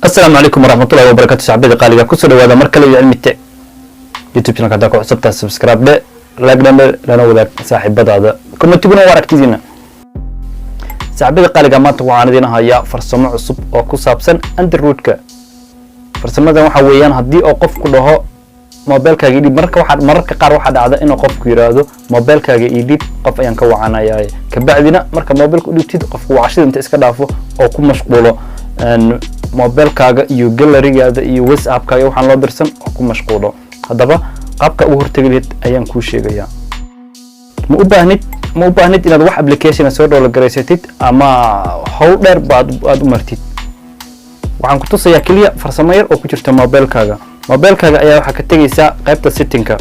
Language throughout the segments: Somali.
Asalaamu calaykum waraxmatullahi wabarakatu. Saxbada qaaliga, kusoo dhawaada mar kale iyo Cilmi Tech YouTube channelka. Haddaa ku cusubtahay, subscribe dhe, like dhe, lana wadaag saaxiibadaada, commentiguna waa aragtidiina. Saaxiibada qaaliga, maanta waxaan idin hayaa farsamo cusub oo ku saabsan Androidka. Farsamadan waxa weeyaan haddii oo qofku dhaho "Mobilkaaga idhib". Marka waxaa mararka qaar waxaa dhacda inuu qofku yiraahdo "Mobilkaaga idhib, qof ayaan ka wacanayaa". Kabacdina marka mobilka u dhibtid, qofku wacashada inta iska dhaafo oo ku mashquulo mobilkaaga iyo gallerygaada iyo WhatsAppkaaga, waxaan loo dirsan oo ku mashquulo. Haddaba qaabka ugu hortegi lahayd ayaan kuu sheegayaa. Ma u baahnid inaad wax application soo download garaysatid ama hawl dheer baad aad u martid. Waxaan ku tusayaa keliya farsamo yar oo ku jirta mobilkaaga. Mobilkaaga ayaa waxaa ka tegaysaa qaybta settingka.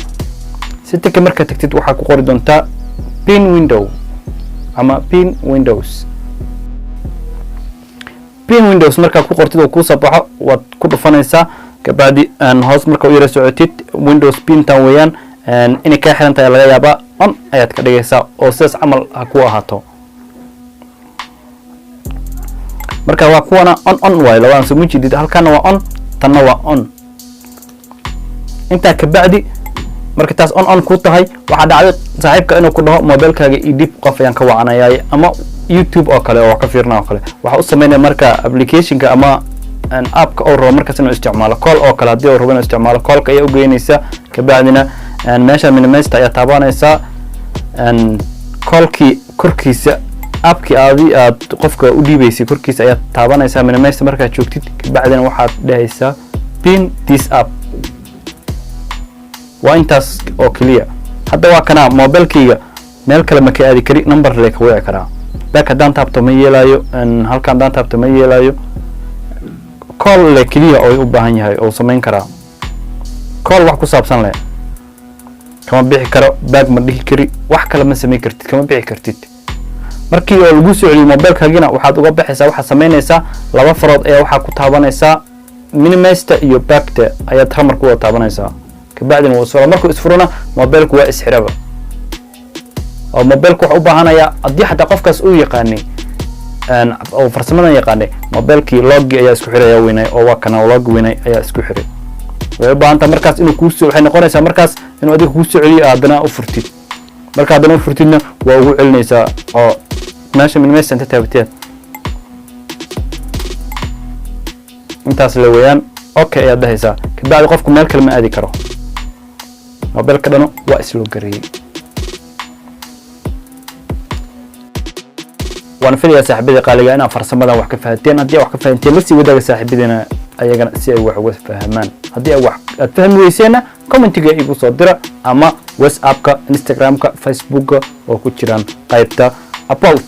Settingka markaad tagtid, waxaa ku qori doontaa pin window ama pin windows. Pin windows markaad ku qortid oo kuusoo baxo, waad ku dhufanaysaa. Kabacdi hoos marka u yara socotid, windows pintan weeyaan inay kaa xiran tahay laga yaabaa. On ayaad ka dhigaysaa oo sidaas camal ha ku ahaato. Marka waa kuwana on on waayo labadan, soo ma jeedid? Halkana waa on, tanna waa on. Intaa kabacdi, marka taas on on ku tahay, waxaa dhacday saaxiibka inuu ku dhaho "Mobilkaaga idhib, qof ayaan ka wacanayaay" ama YouTube oo kale oo wax ka fiirna oo kale. Waxaa u sameynaya marka applicationka ama appka uu rabo markaas inuu isticmaalo, call oo kale. Haddii uu rabo inuu isticmaalo callka, ayaa ugeynaysa. Kabacdina meesha minimizeta ayaa taabanaysaa. Callkii korkiisa, appkii aadi aad qofka u dhiibaysay korkiisa ayaad taabanaysaa minimizeta markaad joogtid. Kabacdina waxaad dhehaysaa "Pin this app". Waa intaas oo keliya. Hadda waa kanaa mobilkayga, meel kale ma ka aadi kari, number le ka wici karaa. Back haddaan taabto ma yeelayo, halka haddaan taabto ma yeelayo. Call le keliya oo u baahan yahay oo samayn karaa, call wax ku saabsan leh. Kama bixi karo, back ma dhihi kari, wax kale ma samayn kartid, kama bixi kartid. Markii oo lagu soo celiyo mobilkaagina, waxaad uga baxaysaa, waxaad samaynaysaa laba farood ayaa waxaa ku taabanaysaa minimizeta iyo backta ayaad hal mar ku wada taabanaysaa. Kabacdina wuu isfura. Markuu isfurana, mobilku waa isxiraba oo mobilku waxa u baahanayaa, haddii xataa qofkaas uu yaqaanay oo farsamadan yaqaanay, mobilkii lockgii ayaa isku xiraya weynay oo waa kana lockgi weynay ayaa isku xiray. Waxay u baahan tahay markaas inuu kuusoo, waxay noqonaysaa markaas inuu adiga kuu soo celiyo, haddana u furtid. Marka haddana u furtidna, waa ugu celinaysaa oo meesha minimizeta inta taabateed intaas la weeyaan, okay ayaad dhahaysaa. Kabacdi qofku meel kale ma aadi karo, mobilka dhano waa isloo gareeyey. Waan filayaa, saaxiibadii qaaliga, inaad farsamadan wax ka fahanteen. Haddii aad wax ka fahanteen, la sii wadaaga saaxiibadiina ayagana si ay wax uga fahmaan. Haddii ay wax aad fahmi weyseenna, commentiga igu soo dira ama WhatsAppka, Instagramka, Facebooka oo ku jiraan qaybta about.